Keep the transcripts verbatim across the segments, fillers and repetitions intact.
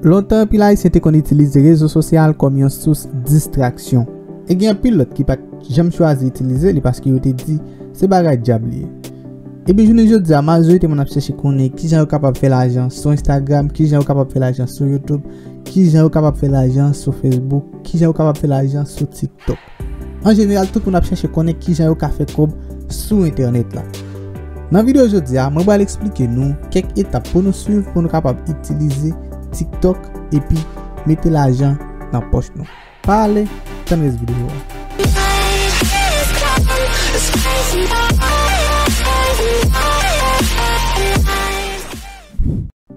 Lontan, anpil Ayisyen te konn itilize rezo sosyal kòm yon sous distraksyon. E gen anpil lòt ki pa t janm chwazi itilize li paske yo te di se bagay dyab li ye. Epi jounen jodi a, majorite moun ap chèche konnen kijan yo kapab fè lajan sou Instagram, kijan yo kapab fè lajan sou YouTube, kijan yo kapab fè lajan sou Facebook, kijan yo kapab fè lajan sou TikTok. An jeneral, tout moun ap chèche konnen kijan yo ka fè kòb sou entènèt la. Nan videyo jodi a, mwen pral eksplike nou kèk etap pou nou swiv pou nou kapab itilize TikTok epi mete lajan nan pòch nou. Pa ale, tann rès videyo a.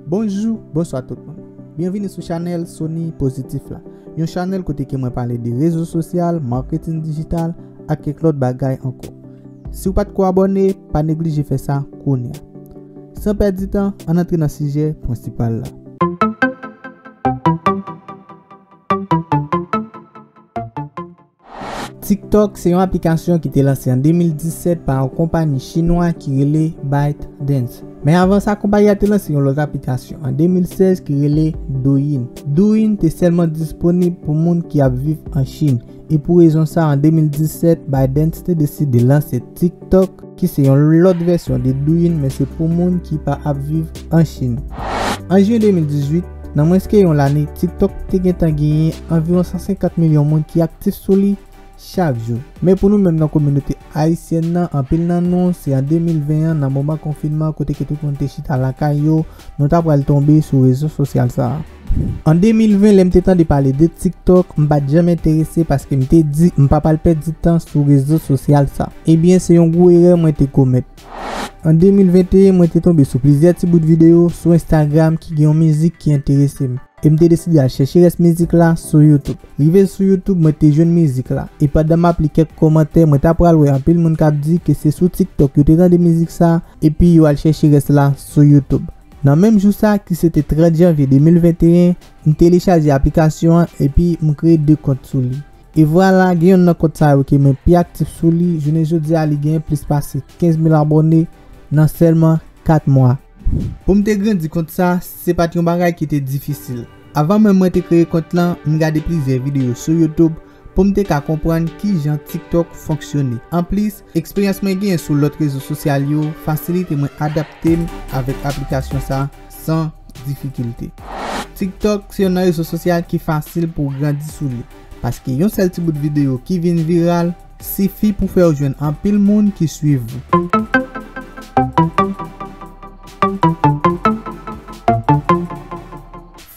Bonjou, bonswa tout moun. Byenvini sou chanèl Sony Pozitif la. Yon chanèl kote ke mwen pale de rezo sosyal, maketin dijital, ak kèk lòt bagay ankò. Si w pa t ko abòne, pa neglije fè sa kounye a. San pèdi tan, ann antre nan sijè prensipal la. TikTok se yon aplikasyon ki te lanse an de mil disèt pa yon konpayi chinwa ki rele ByteDance. Men avan sa, konpayi a te lanse yon lòt aplikasyon an de mil sèz ki rele Douyin. Douyin te sèlman disponib pou moun ki ap viv an Chin. E pou rezon sa, an de mil disèt, ByteDance te deside lanse TikTok, ki se yon lòt vèsyon de Douyin, men se pou moun ki pa ap viv an Chin. An jen de mil dizuit, nan mwens ke yon lane, TikTok te gentan genyen anviwon san senkant milyon moun ki aktif sou li chak jou. Men pou nou menm nan kominote ayisyèn nan, anpil nan nou, se an de mil ven an, nan moman konfinman, kote ke tout moun te chita lakay yo, nou ta pral tonbe sou rezo sosyal sa a. An de mil ven, lè m te tande pale de TikTok, m pa t janm enterese paske m te di m pa pral pèdi tan sou rezo sosyal sa. Ebyen, se yon gwo erè mwen te komèt. An de mil venteyen, mwen te tonbe sou plizyè ti bout videyo sou Instagram ki gen yon mizik ki enterese m. E m te deside al chèche rès mizik la sou YouTube. Rive sou YouTube, mwen te jwenn mizik la. E pandan m ap li kèk kòmantè, mwen ta pral wè anpil moun k ap di ke se sou TikTok yo te tande mizik sa, epi yo al chèche rès la sou YouTube. Nan menm jou sa, ki se te trant janvye de mil venteyen, m telechaje aplikasyon an epi m kreye de kont sou li. E vwala, gen yonn nan kont sa yo ke mwen pi aktif sou li, jounen jodi a li genyen plis pase kenz mil abòne nan sèlman kat mwa. Pou m te grandi kont sa, se pa t yon bagay ki te difisil. Avan menm mwen te kreye kont lan, m gade plizyè videyo sou YouTube pou m te ka konprann kijan TikTok fonksyone. Anplis, eksperyans mwen genyen sou lòt rezo sosyal yo fasilite mwen adapte m avèk aplikasyon sa san difikilte. TikTok se youn nan rezo sosyal ki fasil pou w grandi sou li, paske yon sèl ti bout videyo ki vin viral sifi pou fè w jwenn anpil moun ki swiv ou.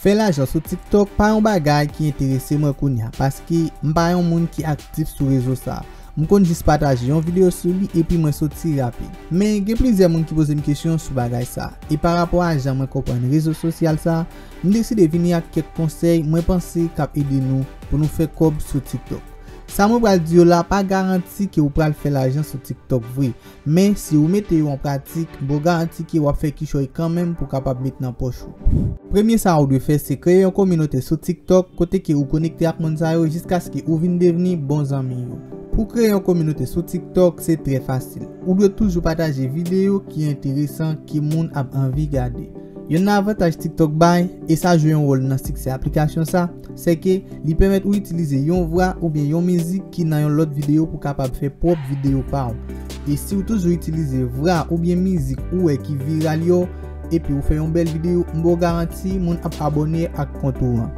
Fè lajan sou TikTok pa yon bagay ki enterese mwen kounye a, paske m pa yon moun ki aktif sou rezo sa a. M konn jis pataje yon videyo sou li epi mwen soti rapid. Men gen plizyè moun ki poze m kesyon sou bagay sa a. E parapò a jan mwen konprann rezo sosyal sa a, m deside vini ak kèk konsèy mwen panse k ap ede nou pou nou fè kòb sou TikTok. Sa mwen pral di yo la pa garanti ke ou pral fè lajan sou TikTok vre. Men si ou mete yo an pratik, m ba w garanti ke w ap fè kichòy kanmenm pou w kapab met nan pòch ou. Premye sa ou dwe fè, se kreye yon kominote sou TikTok kote ke ou konekte ak moun sa yo jiskaske ou vin devni bon zanmi yo. Pou kreye yon kominote sou TikTok, se trè fasil. Ou dwe toujou pataje videyo ki enteresan, ke moun ap anvi gade. Youn nan avantaj TikTok bay, e sa jwe yon wòl nan siksè aplikasyon sa, se ke li pèmèt ou itilize yon vwa oubyen yon mizik ki nan yon lòt videyo pou kapab fè pwòp videyo pa w. E si w toujou itilize vwa oubyen mizik ou wè ki viral yo, epi ou fè yon bèl videyo, m ba w garanti moun ap abòne ak kont ou an.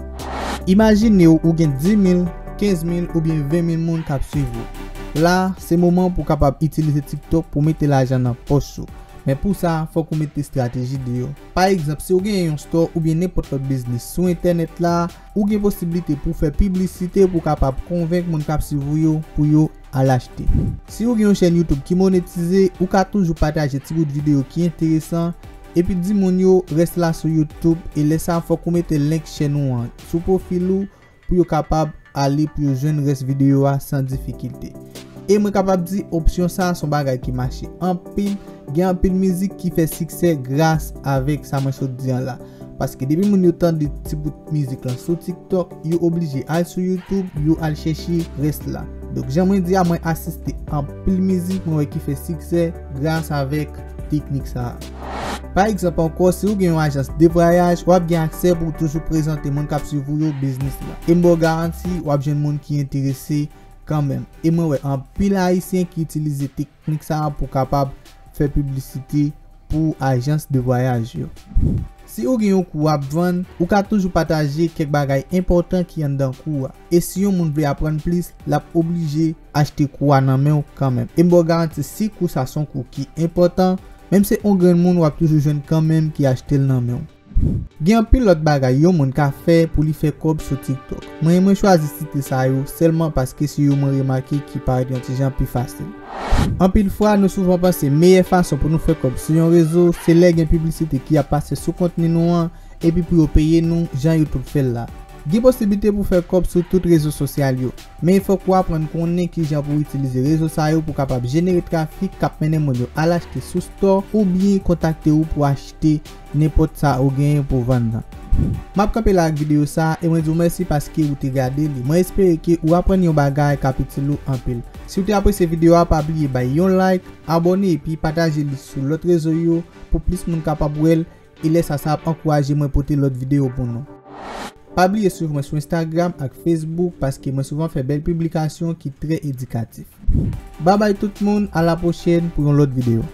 Imajine w ou gen dis mil, kenz mil oubyen ven mil moun k ap swiv ou. La, se moman pou w kapab itilize TikTok pou mete lajan nan pòch ou. Men pou sa, fòk ou mete estrateji deyò. Pa egzanp, si w genyen yon store oubyen nenpòt lòt biznis sou entènèt la, ou gen posiblite pou w fè piblisite pou w kapab konvenk moun k ap swiv ou yo pou yo al achte. Si w gen yon chèn YouTube ki monetize, ou ka toujou pataje ti bout videyo ki enteresan, epi di moun yo rès la sou YouTube, e lè sa a fòk ou mete link chèn ou an sou pwofil ou pou yo kapab ale pou yo jwenn rès videyo a san difikilte. E mwen kapab di opsyon sa a se yon bagay ki mache anpil, gen anpil mizik ki fè siksè gras avèk sa mwen sot di an la. Paske depi moun yo tande ti bout mizik lan sou TikTok, yo oblije al sou YouTube, yo al chèche rès la. Donk jan mwen di a, mwen asiste anpil mizik mwen wè ki fè siksè gras avèk teknik sa a. Pa egzanp ankò, si ou gen yon ajans de vwayaj, w ap gen aksè pou w toujou prezante moun k ap swiv ou yo biznis la. E m ba w garanti, w ap jwenn moun ki enterese kanmenm. E mwen wè anpil Ayisyen ki itilize teknik sa a pou kapab fè piblisite pou ajans de vwayaj yo. Si ou gen yon kou w ap vann, ou ka toujou pataje kèk bagay enpòtan ki anndan kou a. E si yon moun vle aprann plis, l ap oblije achte kou a nan men w kanmenm. E m ba w garanti, si kou sa se yon kou ki enpòtan, menm se yon grenn moun, w ap toujou jwenn kanmenm ki achte l nan men w. Gen anpil lòt bagay yon moun ka fè pou li fè kòb sou TikTok. Mwen, mwen chwazi site sa yo sèlman paske se yo mwen remake ki parèt yon ti jan pi fasil. Anpil fwa, nou souvan panse meyè fason pou nou fè kòb sou yon rezo, se lè gen piblisite ki ap pase sou kontni nou an, epi pou yo peye nou jan YouTube fè l la. Gen posiblite pou fè kòb sou tout rezo sosyal yo, men fòk ou aprann konnen kijan pou w itilize rezo sa yo pou kapab jenere trafik k ap mennen moun yo al achte sou store oubyen kontakte ou pou achte nenpòt sa ou genyen pou vann nan. M ap kanpe la ak videyo sa a e mwen di w mèsi paske ou te gade li. Mwen espere ke ou aprann yon bagay k ap itil ou anpil. Si w te apresye videyo a, pa bliye bay yon like, abòne epi pataje li sou lòt rezo yo pou plis moun kapab wè l, e lè sa, sa ap ankouraje mwen pote lòt videyo pou nou. Pa bliye swiv mwen sou Instagram ak Facebook paske mwen souvan fè bèl piblikasyon ki trè edikatif. Babay tout moun, a la pwochèn pou yon lòt videyo.